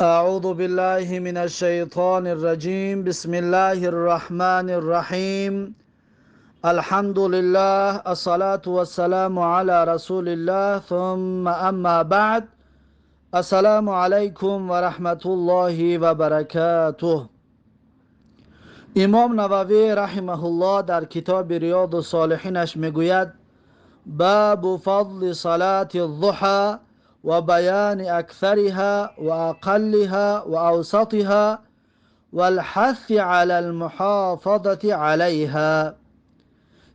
أعوذ بالله من الشيطان الرجيم. بسم الله الرحمن الرحيم. الحمد لله، الصلاة والسلام على رسول الله، ثم أما بعد. السلام عليكم ورحمة الله وبركاته. امام نووی رحمه الله در کتاب ریاض الصالحینش میگوید: باب فضل صلاة الضحى وبيان أكثرها وأقلها وأوسطها والحث على المحافظة عليها.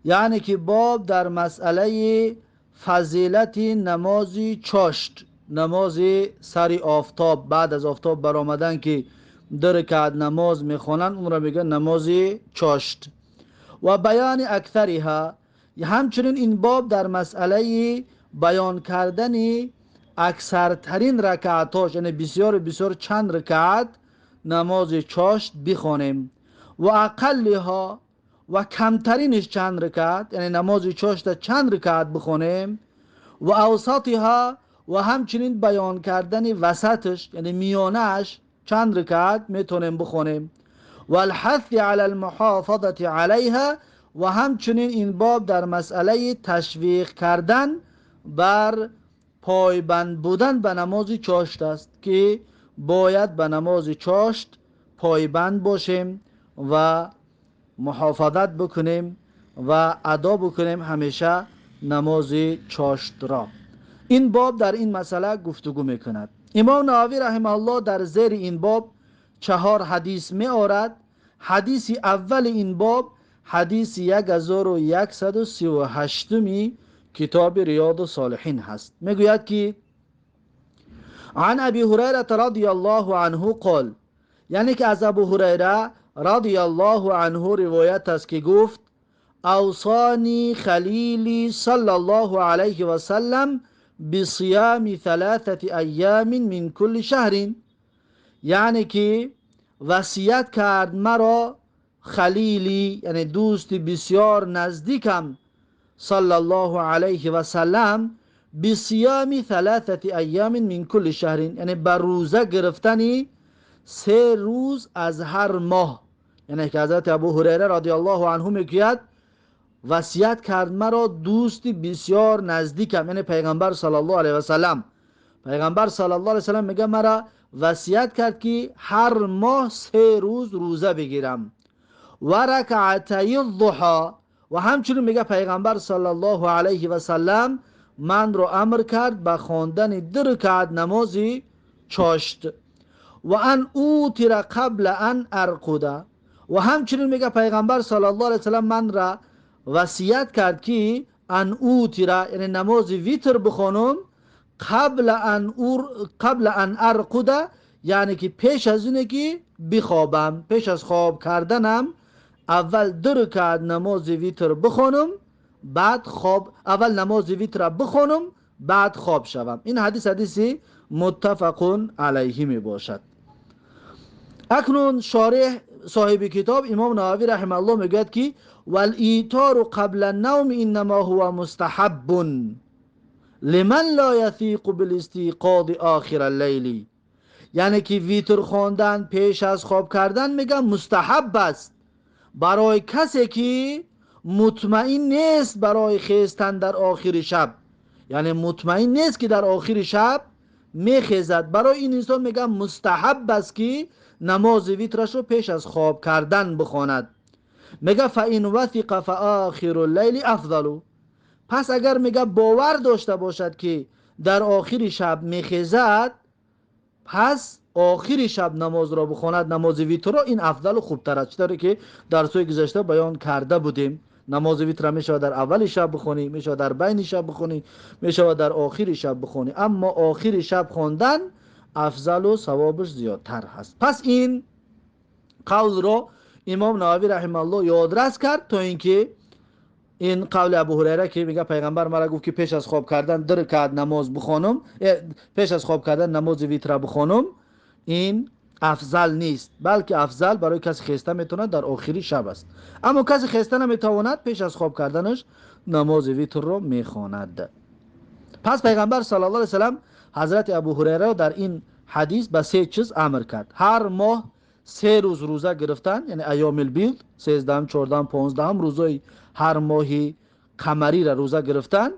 یعنی که باب در مسئله فضیلت نماز چاشت، نماز سر آفتاب، بعد از آفتاب برآمدن که دو رکعت نماز میخوانند، اون را میگن نماز چاشت. و بیان اکثرها، همچنین این باب در مسئله بیان کردن اکثرترین رکعتاش، یعنی بسیار بسیار چند رکعت نماز چاشت بخوانیم، و اقلها و کمترینش چند رکعت، یعنی نماز چاشت چند رکعت بخوانیم، و اوسطها و همچنین بیان کردن وسطش، یعنی میانهش چند رکعت میتونیم بخونیم، و الحث علی المحافظة علیها و همچنین این باب در مسئله تشویق کردن بر پایبند بودن به نماز چاشت است که باید به نماز چاشت پایبند باشیم و محافظت بکنیم و ادا بکنیم همیشه نماز چاشت را. این باب در این مسئله گفتگو میکند. امام نووی رحمه الله در زیر این باب 4 حدیث می آورد. حدیث اول این باب حدیث 1138 کتاب ریاض الصالحین هست. میگوید که عن ابی هریره رضی الله عنه قال، یعنی که از ابو هریره رضی الله عنه روایت است که گفت: اوصانی خلیلی صلی الله علیه و سلم بصیام 3 ایام من کل شهر. یعنی که وصیت کرد مرا خلیلی، یعنی دوست بسیار نزدیکم صلی الله علیه و سلم، بصیام 3 ایام من کل شهر، یعنی بر روزه گرفتن 3 روز از هر ماه. یعنی که حضرت ابو هریره رضی الله عنه میگوید وصیت کرد مرا دوست بسیار نزدیکم، یعنی پیغمبر صلی الله علیه و سلم. پیغمبر صلی الله علیه و سلم میگه مرا وصیت کرد که هر ماه 3 روز روزه بگیرم، و رکعتی الضحی، و همچنین میگه پیغمبر صلی الله علیه و سلم من رو امر کرد به خواندن 2 رکعت نماز چاشت، و ان اوتر قبل ان ارقد، و همچنین میگه پیغمبر صلی الله علیه و سلم من را وصیت کرد که ان اوتر، یعنی نماز ویتر بخوانم، قبل ان ارقد، یعنی که پیش از اینه که بخوابم، پیش از خواب کردنم اول 2 رکعت نماز ویتر بخوانم، بعد خواب، اول نماز ویتر بخوانم بعد خواب شوم. این حدیث حدیثی متفق علیه می باشد. اکنون شارح صاحب کتاب امام نووی رحمه الله میگوید که والایتار قبل النوم انما هو مستحب لمن لا یثیق بالاستیقاظ آخر اللیل. یعنی که ویتر خواندن پیش از خواب کردن میگه مستحب است برای کسی که مطمئن نیست برای خیستن در آخر شب، یعنی مطمئن نیست که در آخر شب میخیزد، برای این انسان میگه مستحب است که نماز ویترش رو پیش از خواب کردن بخواند. میگه فإن وثق فآخر اللیل افضل. پس اگر میگه باور داشته باشد که در آخر شب میخیزد، پس آخر شب نماز را بخواند، نماز ویتر را، این افضل و خوبتر است. چطوری که در سوی گذشته بیان کرده بودیم، نماز ویتر میشود در اول شب بخونی، میشود در بین شب بخونی، میشود در آخر شب بخونی، اما آخر شب خواندن افضل و ثوابش زیادتر هست. پس این قول را امام نووی رحمه الله یادرس کرد تا اینکه این قول ابو هریره که میگه پیغمبر مرا گفت که پیش از خواب کردن 2 رکعت نماز بخوانم، پیش از خواب کردن نماز ویتر بخوانم، این افضل نیست، بلکه افضل برای کسی خسته میتونه در آخری شب است. اما کسی خسته نمیتواند پیش از خواب کردنش نماز ویتر رو میخواند. پس پیغمبر صلی الله علیه و سلم حضرت ابو هریره در این ҳадис ба се чиз амр кард: ҳар моҳ се рӯз рӯза гирифтан, яъне айёмил бид, 13-ам, 14-ам, 15-ам рӯзои ҳар моҳи қамариро рӯза гирифтан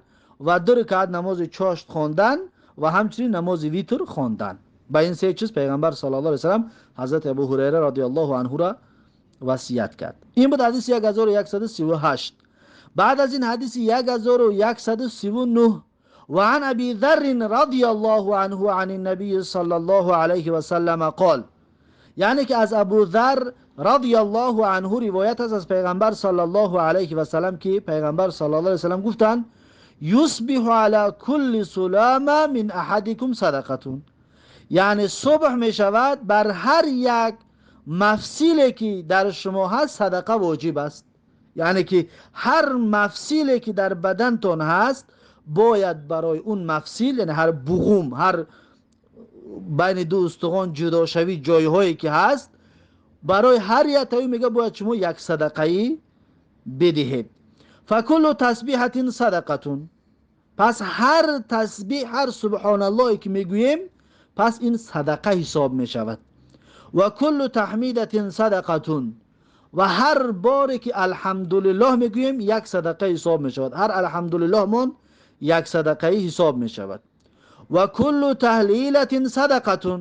ва ду ракъат намози чошт хондан ва ҳамчунин намози витр хондан. Ба ин се чиз пайғамбар саллаллоҳу алайҳи васаллам ҳазрати Абу Ҳурайра радиаллоҳу анҳуро васият кард. Ин буд ҳадиси 1138. Баъд аз ин ҳадиси 1139: وعن أبي ذر رضي الله عنه عن النبي صلى الله عليه وسلم قال، یعنی که از ابو ذر رضی الله عنه روایت است از پیغمبر صلی الله علیه و سلم که پیغمبر صلی الله علیه و سلم گفتند: یصبح على كل سلامة من احدكم صدقة. یعنی صبح می شود بر هر یک مفصیلی که در شما هست صدقه واجب است. یعنی که هر مفصیلی که در بدنتون هست باید برای اون مفصیل، یعنی هر بغوم، هر بین دو استخوان جداشوی جایهایی که هست، برای هر یک تایی میگه باید شما یک صدقه بدهید. فکل تسبیحة صدقة. پس هر تسبیح، هر سبحان الله که میگوییم، پس این صدقه حساب میشود. و کل تحمیدة صدقة. و هر باری که الحمدلله میگوییم یک صدقه حساب میشود. هر الحمدلله من یک صدقه حساب میشود. و کل تهلیلة صدقة.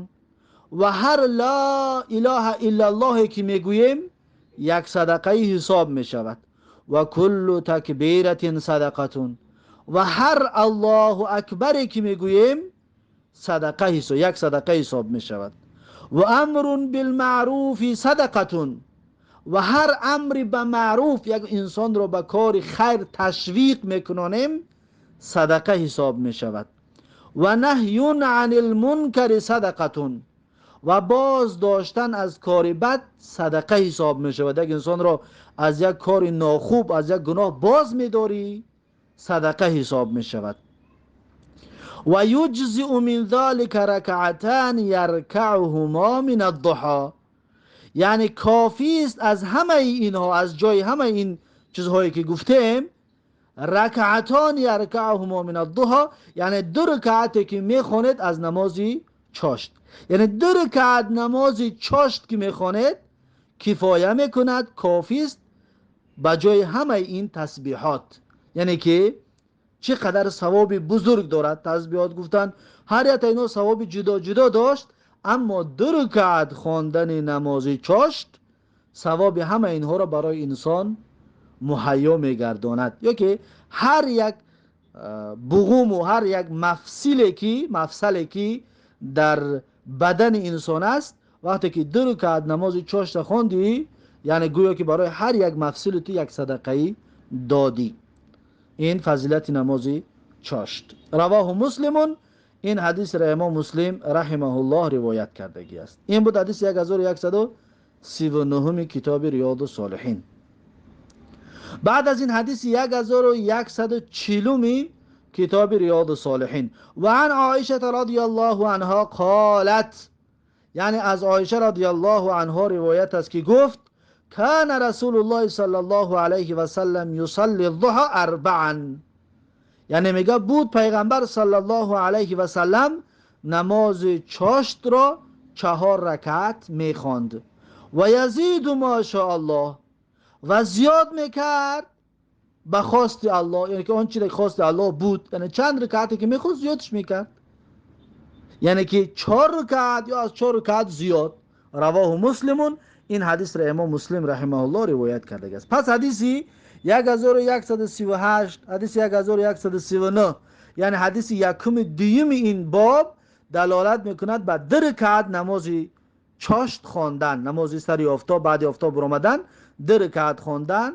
و هر لا اله الا الله که میگوییم یک صدقه حساب میشود. و کل تکبیرة صدقة. و هر الله اکبری که میگوییم صدقه حساب، یک صدقه حساب میشود. و امر بالمعروف صدقة. و هر امر به معروف، یک انسان رو به کار خیر تشویق میکنانیم، صدقه حساب میشود. و نهی عن المنکر صدقة. و باز داشتن از کار بد صدقه حساب میشود. یک انسان را از یک کار ناخوب، از یک گناه باز میداری، صدقه حساب میشود. و یجزئ من ذلك رکعتان یرکعهما من الضحی. یعنی کافی است از همه اینها، از جای همه این چیزهایی که گفتیم، رکعتان یرکعهما من الضحی، یعنی دو رکعتی که میخواند از نمازی چاشت، یعنی دو رکعت نمازی چاشت که میخواند کفایه میکند، کافی است به جای همه این تسبیحات. یعنی که چقدر ثواب بزرگ دارد تسبیحات گفتن. هر یک اینا ثواب جدا جدا داشت، اما دو رکعت خواندن نماز چاشت ثواب همه اینها را برای انسان مهیا میگرداند. یا که هر یک بغوم و هر یک مفصلی که در بدن انسان است، وقتی که دو رکعت نماز چاشت خواندی، یعنی گویا که برای هر یک مفصل تو یک صدقه دادی. این فضیلت نماز چاشت. رواه مسلم. این حدیث را امام مسلم رحمه الله روایت کردگی است. این بود حدیث 1139 کتاب ریاض الصالحین. بعد از این حدیث 1140 کتاب ریاض الصالحین: و عن عایشه رضی الله عنها قالت، یعنی از عایشه رضی الله عنها روایت است که گفت: کان رسول الله صلی الله علیه و سلم یصلی الضحى اربعا. یعنی میگه بود پیغمبر صلی الله علیه و سلم نماز چاشت را 4 رکعت میخواند. و یزید ما شاء الله، و زیاد میکرد به خواست الله، یعنی که آن چیزی که خواست الله بود، یعنی چند رکعتی که میخواست زیادش میکرد، یعنی که 4 رکعت یا از 4 رکعت زیاد. رواه مسلم. این حدیث را امام مسلم رحمه الله روایت کرده است. پس حدیثی 1138، حدیث 1139، یعنی حدیث یکم دوم این باب دلالت میکند به دو رکعت نماز چاشت خواندن، نماز سری آفتاب، بعد آفتاب برآمدن دو رکعت خواندن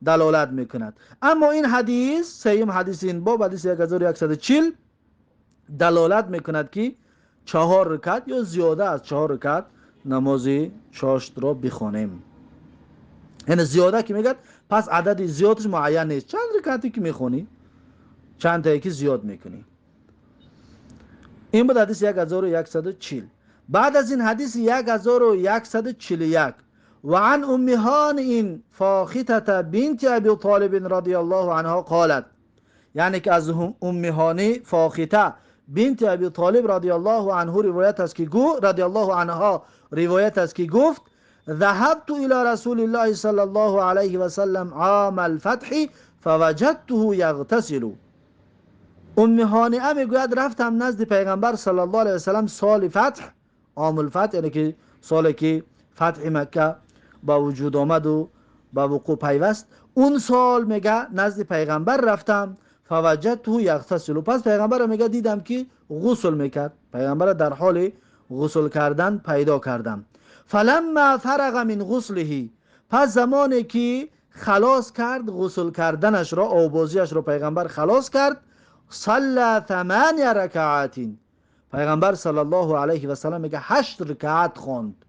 دلالت میکند. اما این حدیث سیم حدیث این باب، حدیث 1140، دلالت میکند که 4 رکعت یا زیاده از 4 رکعت نماز چاشت را بخوانیم. یعنی زیاده که میگد، پس عدد زیادش معین نیست، چند رکعتی که میخونی، چند تایی که زیاد میکنی. این بود حدیث 1140. بعد از این حدیث 1141: و عن ام هانئ فاختة بنت ابی طالب رضی الله عنها قالت، یعنی که از ام هانی فاخته бинти Аби Толиб رضی الله عنه روایت است که رضی الله عنها روایت است که گفت: ذهبت الى رسول الله صلى الله عليه وسلم عام الفتح فوجدته يغتسل. ام هانئه میگوید رفتم نزد پیغمبر صلی الله علیه وسلم سال فتح، عام الفتح، یعنی که سالی که فتح مکه با وجود آمد و به وقوع پیوست، اون سال میگه نزد پیغمبر رفتم، فوجدته یغتسل، پس پیغمبر میگه دیدم که غسل میکرد، پیغمبر در حال غسل کردن پیدا کردم. فلما فرغ من غسله، پس زمانی که خلاص کرد غسل کردنش را، آبازیش را پیغمبر خلاص کرد، صلى 8 رکعات، پیغمبر صلی الله علیه و سلم میگه 8 رکعت خواند.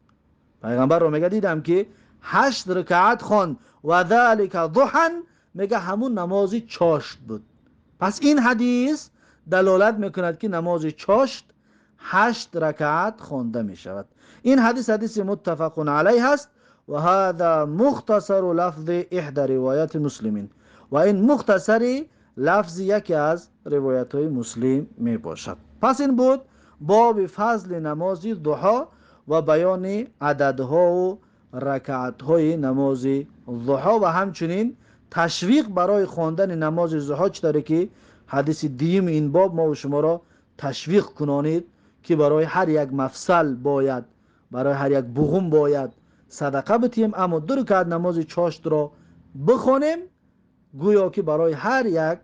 پیغمبر رو میگه دیدم که 8 رکعت خواند و ذلک ضحى، میگه همون نماز چاشت بود. پس این حدیث دلالت میکند که نماز چاشت 8 رکعت خوانده میشود. این حدیث حدیث متفق علیه است و هذا مختصر لفظ احدى روایات مسلمین، و این مختصر لفظ یکی از روایت های مسلم می باشد. پس این بود باب فضل نماز ضحا و بیان عددها و رکعت های نماز ضحا و همچنین تشویق برای خواندن نماز ضحا، چطوری که حدیث دیم این باب ما و شما را تشویق کنانید که برای هر یک مفصل باید، برای هر یک بغم باید صدقه بتیم، اما 2 رکعت نماز چاشت را بخوانیم گویا که برای هر یک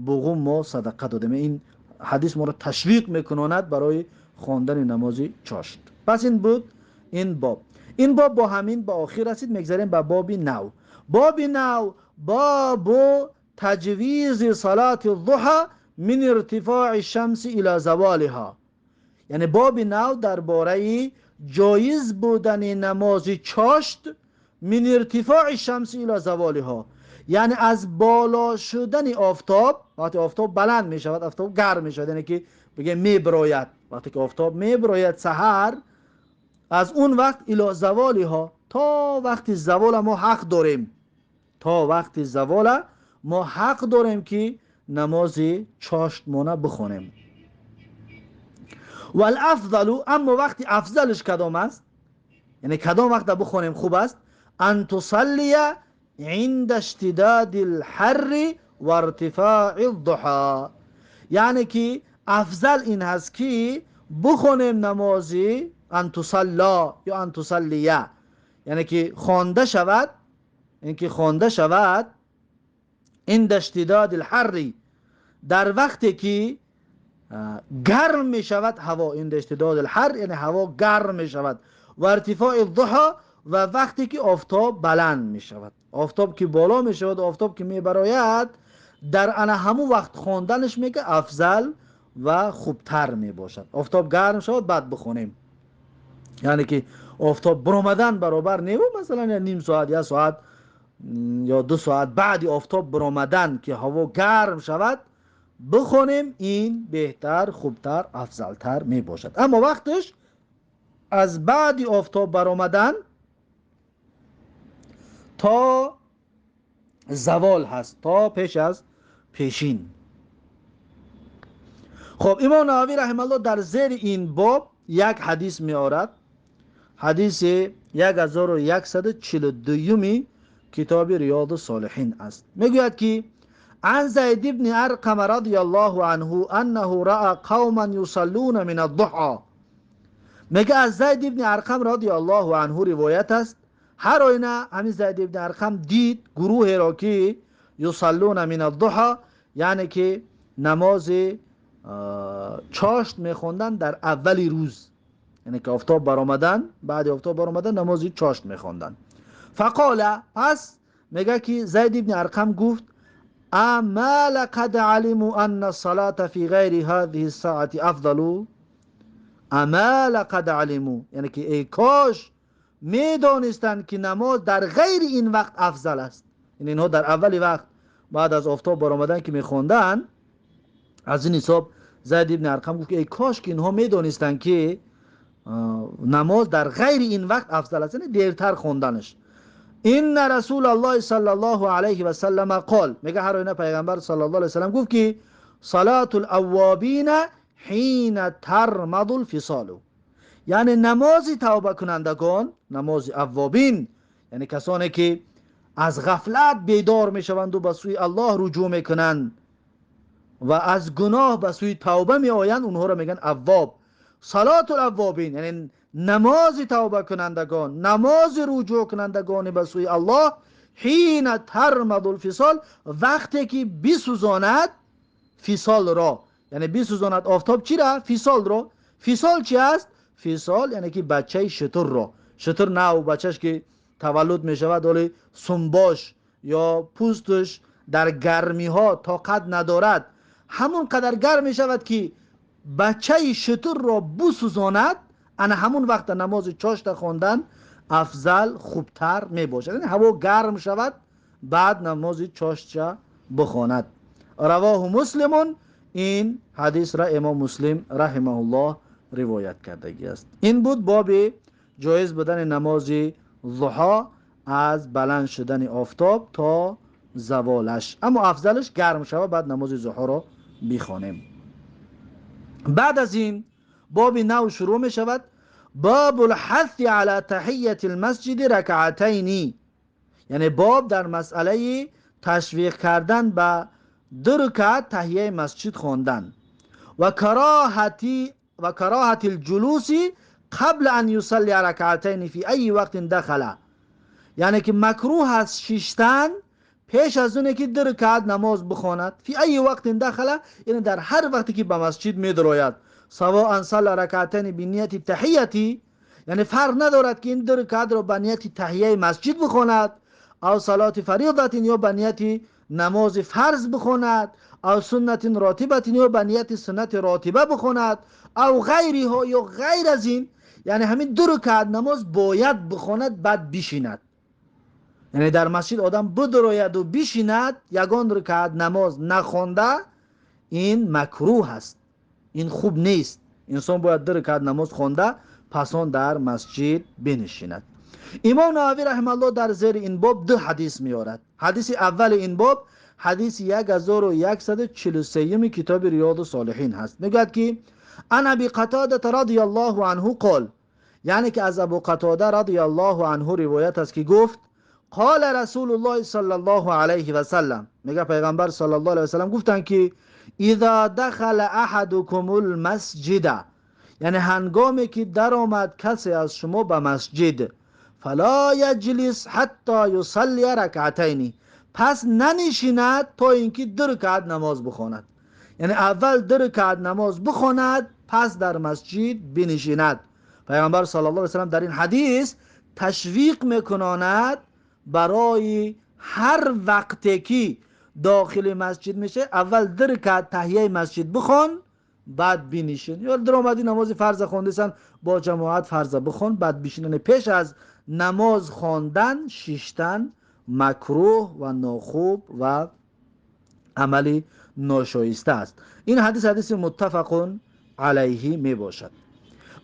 بغم ما صدقه دادیم. این حدیث ما را تشویق میکناند برای خواندن نماز چاشت. پس این بود این باب. این باب با همین به آخر رسید. میگذریم به باب نو. باب نو باب تجویز صلاة الضحى من ارتفاع الشمس الى زوالها، یعنی باب نو درباره جایز بودن نماز چاشت من ارتفاع الشمس الى زوالها، یعنی از بالا شدن آفتاب. وقتی آفتاب بلند می شود، آفتاب گرم می شود، یعنی که بگه می براید، وقتی که آفتاب می براید سحر، از اون وقت الی زوالها، تا وقتی زوال ما حق داریم، تا وقتی زوال ما حق داریم که نماز چاشت مانه بخونیم. والافضل، اما وقتی افضلش کدام است، یعنی کدام وقت بخونیم خوب است، ان تصلی عند اشتداد الحر و ارتفاع الضحى، یعنی که افضل این هست که بخونیم نمازی ان تصلا یا ان تصلیه، یعنی که خوانده شود، یعنی که خوانده شود عند اشتداد الحر، در وقتی که گرم می شود هوا، عند اشتداد الحر یعنی هوا گرم می شود، و ارتفاع الضحى و وقتی که آفتاب بلند می شود، آفتاب که بالا می شود، آفتاب که می براید، در انا همون وقت خواندنش میگه افضل و خوبتر می باشد. آفتاب گرم شود بعد بخونیم، یعنی که آفتاب برآمدن برابر نیو، مثلا یا نیم ساعت یا ساعت یا 2 ساعت بعد آفتاب برآمدن که هوا گرم شود بخونیم، این بهتر، خوبتر، افضلتر می باشد. اما وقتش از بعد آفتاب برآمدن تا زوال هست، تا پیش از پیشین. خب امام نووی رحمه الله در زیر این باب یک حدیث می آورد، حدیث 1142 کتاب ریاض الصالحین است. میگوید که عن زید بن ارقم رضی الله عنه انه رأى قوما یصلون من الضحى. میگه از زید بن ارقم رضی الله عنه روایت است، هر آینه همین زید بن ارقم دید گروه را که یصلون من الضحى، یعنی که نماز چاشت میخوندن در اول روز، یعنی که آفتاب برآمدن، بعد آفتاب برآمدن نماز چاشت میخوندن. فقال، پس میگه که زید بن ارقم گفت اما لقد علموا ان الصلاة في غیر هذه الساعة افضل. اما لقد علموا، یعنی که ای کاش میدانستند که نماز در غیر این وقت افضل است. یعنی اینها در اول وقت بعد از آفتاب برآمدن که میخوندن، از این حساب زید بن ارقم گفت که ای کاش که اینها میدانستند که نماز در غیر این وقت افضل است، یعنی دیرتر خوندنش. ان رسول الله صلی الله علیه و سلم قال، میگه هر آینه پیغمبر صلی الله علیه و سلم گفت که صلاة الاوابین حين ترمض الفصال. یعنی نماز توبه کنندگان، نماز اوابین، یعنی کسانی که از غفلت بیدار میشوند و به سوی الله رجوع میکنند و از گناه به سوی توبه میآیند، اونها را میگن اواب. صلات الاوابین یعنی نماز توبه کنندگان، نماز رجوع کنندگان به سوی الله، حین ترمد الفصال، وقتی که بسوزاند فصال را، یعنی بسوزاند آفتاب چی را؟ فصال را. فصال چی است؟ فصال یعنی که بچه شتر را، شتر نه و بچهش که تولد می شود ولی سنباش یا پوستش در گرمی ها طاقت ندارد، همون قدر گرم می شود که بچه شتر را بسوزاند، انا همون وقت نماز چاشت خواندن افضل خوبتر می باشد. یعنی هوا گرم شود بعد نماز چاشت بخواند. رواه مسلمون، این حدیث را امام مسلم رحمه الله روایت کردگی است. این بود باب جایز بودن نماز ضحا از بلند شدن آفتاب تا زوالش، اما افضلش گرم شود بعد نماز ضحا را بخوانیم. بعد از این باب نو شروع می شود، باب الحث علی تحیت المسجد رکعتین، یعنی باب در مسئله تشویق کردن به دو رکعت تحیه مسجد خواندن و کراهت الجلوس قبل ان یصلی رکعتین فی ای وقت دخل، یعنی که مکروه است شیشتن پیش از اونه که دو رکعت نماز بخواند. فی ای وقت دخل یعنی در هر وقتی که به مسجد می درآید، سواء صلی رکعتین بنیت تحیتی، یعنی فرق ندارد که این دو رکعت را به نیت تحیه مسجد بخواند، او صلات فریضه یا به نیت نماز فرض بخواند، او سنت راتبه یا به نیت سنت راتبه بخواند، او غیرها یا غیر از این، یعنی همین دو رکعت نماز باید بخواند بعد بشیند. یعنی در مسجد آدم بدروید و بشیند یگان رکعت نماز نخوانده، این مکروه است، این خوب نیست. انسان باید دو رکعت نماز خوانده پس آن در مسجد بنشیند. امام نووی رحمه الله در زیر این باب دو حدیث میارد. حدیث اول این باب حدیث 1143 کتاب ریاض الصالحین هست. میگوید که عن ابی قتاده رضی الله عنه قال، یعنی که از ابو قتاده رضی الله عنه روایت است که گفت قال رسول الله صلی الله علیه و سلم، میگه پیغمبر صلی الله علیه و سلم گفتند که اذا دخل احدکم المسجد، یعنی هنگامی که در آمد کسی از شما به مسجد، فلا یجلس حتی یصلی رکعتین، پس ننشیند تا اینکه دو رکعت نماز بخواند. یعنی اول دو رکعت نماز بخواند پس در مسجد بنشیند. پیغمبر صلی الله علیه و سلم در این حدیث تشویق میکناند برای هر وقتی که داخل مسجد میشه اول دو رکعت تحیه مسجد بخوان بعد بنشین، یا در آمدی نماز فرض خواندیسن با جماعت فرض بخوان بعد بشین. یعنی پیش از نماز خواندن شیشتن مکروه و ناخوب و عملی ناشایسته است. این حدیث حدیث متفق علیه می باشد.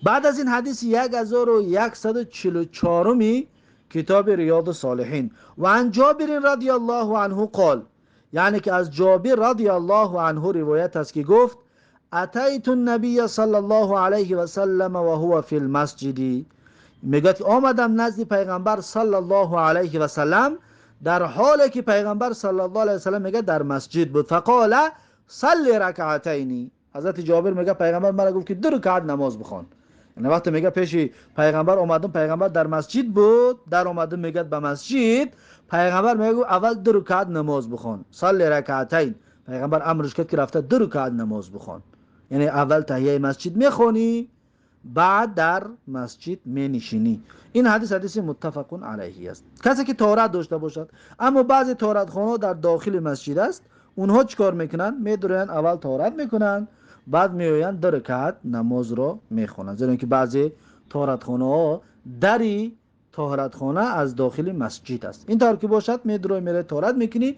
بعد از این حدیث 1144 کتاب ریاض الصالحین و عن جابر رضی الله عنه قال، یعنی که از جابر رضی الله عنه روایت است که گفت اتیت النبی صلی الله علیه و سلم و هو فی المسجد، میگه که آمدم نزد پیغمبر صلی الله علیه و سلم در حالی که پیغمبر صلی الله علیه و سلم میگه در مسجد بود. فقال صلی رکعتین، حضرت جابر میگه پیغمبر مرا گفت که دو رکعت نماز بخوان. یعنی وقتی میگه پیش پیغمبر آمدم، پیغمبر در مسجد بود، در آمدم میگه به مسجد، پیغمبر میگه اول دو رکعت نماز بخوان، صلی رکعتین. پیغمبر امرش کرد که رفته دو رکعت نماز بخوان. یعنی اول تحیه مسجد میخوانی بعد در مسجد می نشینی. این حدیث حدیث متفق علیه است. کسی که طهارت داشته باشد، اما بعضی طهارتخانه در داخل مسجد است، اونها چیکار میکنن؟ میدورن اول طهارت میکنن بعد میآیند دو رکعت نماز را میخوانند. زیرا که بعضی طهارتخانه ها دری طهارتخانه از داخل مسجد است. این طور که باشد میدروی میره طهارت میکنی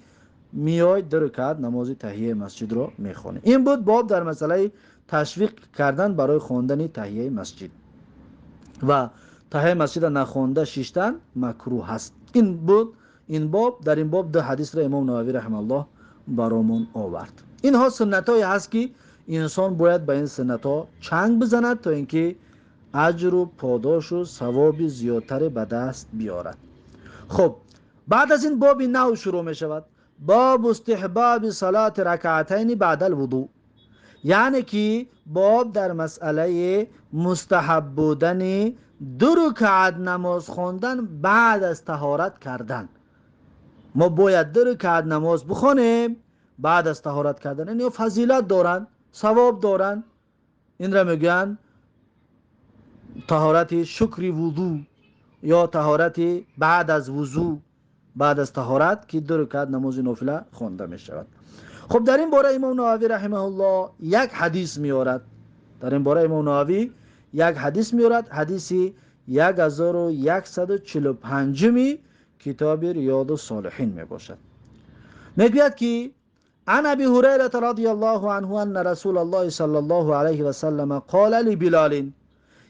میای دو رکعت نماز تحیه مسجد را میخوانی. این بود باب در مسئله تشویق کردن برای خواندن تحیه مسجد و تحیه مسجد نخوانده شیشتن مکروه هست. این بود این باب. در این باب دو حدیث را امام نووی رحمه الله برامون آورد. اینها سنت هایی هست که Инсон бояд ба ин суннатҳо чанг бизанад, то инки аҷру подошу савоби зиёдтаре ба даст биёрад. Хуб, баъд аз ин боби нав шурӯъ мешавад. Бобу истиҳбоби салоти ракъатайни баъдал вудӯъ, яъне ки боб дар масъалаи мустаҳаб будани ду ракъат намоз хондан баъд аз таҳорат кардан. Мо бояд ду ракъат намоз бихонем баъд аз таҳорат кардан. Инҳо фазилат доранд, савоб доранд. Инро мегӯянд таҳорати шукри вудӯъ ё таҳорати баъд аз вузӯ, баъд аз таҳорат ки ду ракъат намози нофила хонда мешавад. Хуб, дар ин бора имом Нававӣ раҳимаҳуллоҳ як ҳадис меорад. Дар ин бора имом Нававӣ як ҳадис меорад, ҳадиси 1145 китоби Риёду Солиҳин мебошад. Мегӯяд ки عن ابي هريره رضي الله عنه ان رسول الله صلى الله عليه وسلم قال لبلال،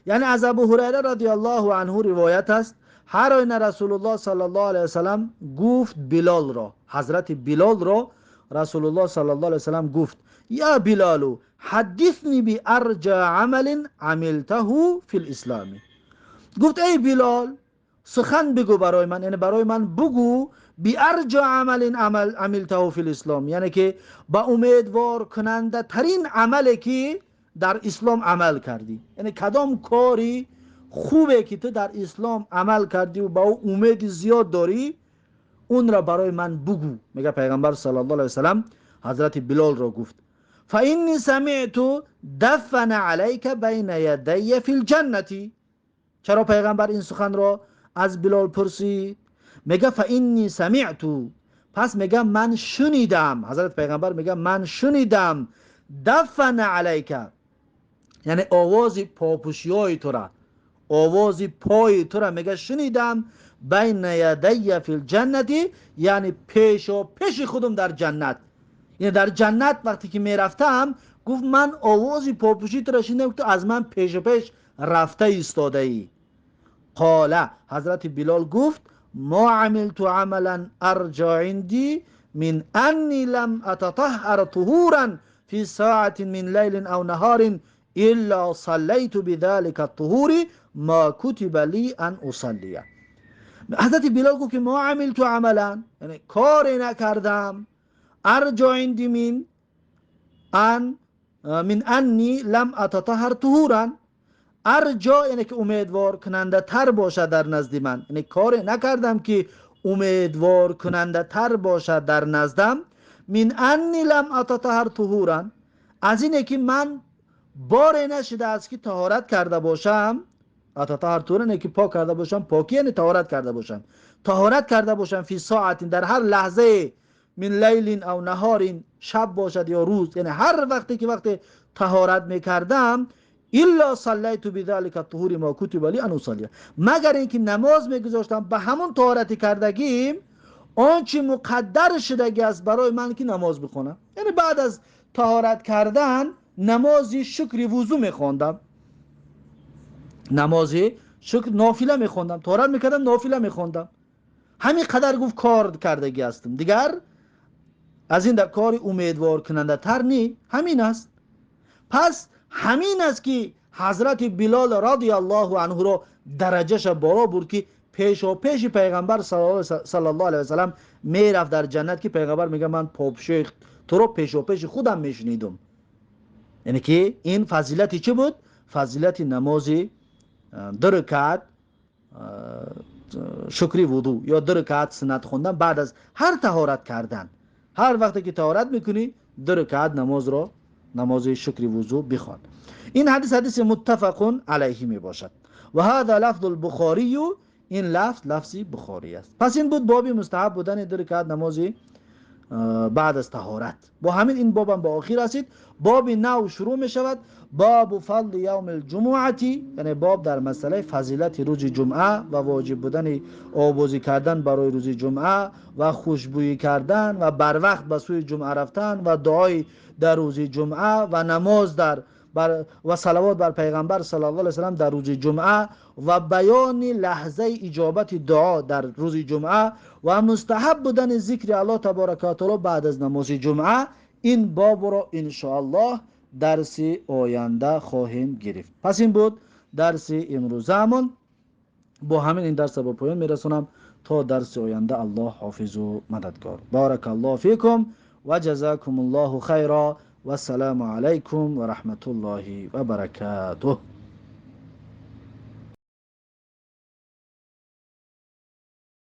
یعنی از ابو هریره رضی الله عنه روایت است، هر آینه رسول الله صلی الله علیه وسلم گفت بلال را، حضرت بلال را رسول الله صلی الله علیه وسلم گفت یا بلال حدثنی بارجى عمل عملته فی الاسلام. گفت ای بلال سخن بگو برای من، یعنی برای من بگو بارجى عمل عملته فی الاسلام، یعنی که با امیدوار کننده ترین عملی که در اسلام عمل کردی، یعنی کدام کاری خوبه که تو در اسلام عمل کردی و با او امید زیاد داری، اون را برای من بگو. میگه پیغمبر صلی الله علیه وسلم حضرت بلال را گفت فانی سمعت دفن علیک بین یدی فی الجنة. چرا پیغمبر این سخن را از بلال پرسید؟ میگه فانی سمعت، پس میگه من شنیدم، حضرت پیغمبر میگه من شنیدم دفن علیک، یعنی آواز پاپوشیای تو را، آواز پای تو را میگه شنیدم بین یدی فی الجنة، یعنی پیش و پیش خودم در جنت، یعنی در جنت وقتی که میرفتم گفت من آواز پاپوشی تو را شنیدم که تو از من پیش و پیش رفته ایستاده ای. قال، حضرت بلال گفت ما عملت عملا ارجى عندي من اني لم اتطهر طهورا في ساعة من ليل او نهار الا صليت بذلك الطهور ما كتب لي ان اصلي. حضرت بلال گفت که ما عملت عملا، یعنی کاری نکردم، ارجى عندي من اني لم اتطهر طهورا، ارجا یعنی که امیدوار کننده تر باشد در نزد من، یعنی کاری نکردم که امیدوار کننده تر باشد در نزدم، من انی لم اتطهر طهورا، از اینه که من باری نشده است که طهارت کرده باشم، اتطهر طهورا یعنی که پاک کرده باشم، پاکی یعنی طهارت کرده باشم، طهارت کرده باشم فی ساعت، در هر لحظه، من لیل او نهار، شب باشد یا روز، یعنی هر وقتی که وقت طهارت میکردم، الا صلیت بذلك الطهور ما كتب لي ان اصلي، مگر اینکه نماز میگذاشتم به همون طهارت کردگیم آنچه مقدر شدگی است برای من که نماز بخونم، یعنی بعد از طهارت کردن نمازی شکر وضو میخواندم، نمازی شکر نافله میخواندم، طهارت میکردم نافله میخواندم، همین قدر گفت کار کردگی هستم، دیگر از این کار امیدوار کننده تر نی، همین است. پس همین است که حضرت بلال رضی الله عنه را درجهش بالا برد که پیش و پیش پیغمبر صلی الله علیه و سلم میرفت در جنت، که پیغمبر میگه من پاپوشی تو رو پیش و پیش خودم میشنیدم. یعنی که این فضیلت چی بود؟ فضیلت نماز دو رکعت شکری وضو یا دو رکعت سنت خوندن بعد از هر طهارت کردن. هر وقتی که طهارت میکنی دو رکعت نماز را، نماز شکر وضو بخوان. این حدیث حدیث متفق علیه می باشد. و هذا لفظ البخاری، این لفظ لفظ بخاری است. پس این بود باب مستحب بودن دو رکعت نماز بعد از طهارت. با همین این بابم به آخر رسید. باب نو شروع می شود، باب فضل یوم الجمعه، یعنی باب در مسئله فضیلت روز جمعه و واجب بودن آبوزی کردن برای روز جمعه و خوشبویی کردن و بر وقت به سوی جمعه رفتن و دعای در روز جمعه و نماز در و صلوات بر پیغمبر صلی الله علیه و سلم در روز جمعه و بیان لحظه اجابت دعا در روز جمعه و مستحب بودن ذکر الله تبارک و تعالی بعد از نماز جمعه. این باب را ان شاء الله дарси оянда хоҳем гирифт. Пас ин буд дарси имрӯзаамон. Бо ҳамин ин дарсро ба поён мерасонам. То дарси оянда Аллоҳ ҳофизу мададгор. Баракаллоҳу фикум ва ҷазакумуллоҳу хайра. Вассалому алайкум ва раҳматуллоҳи ва баракатуҳ.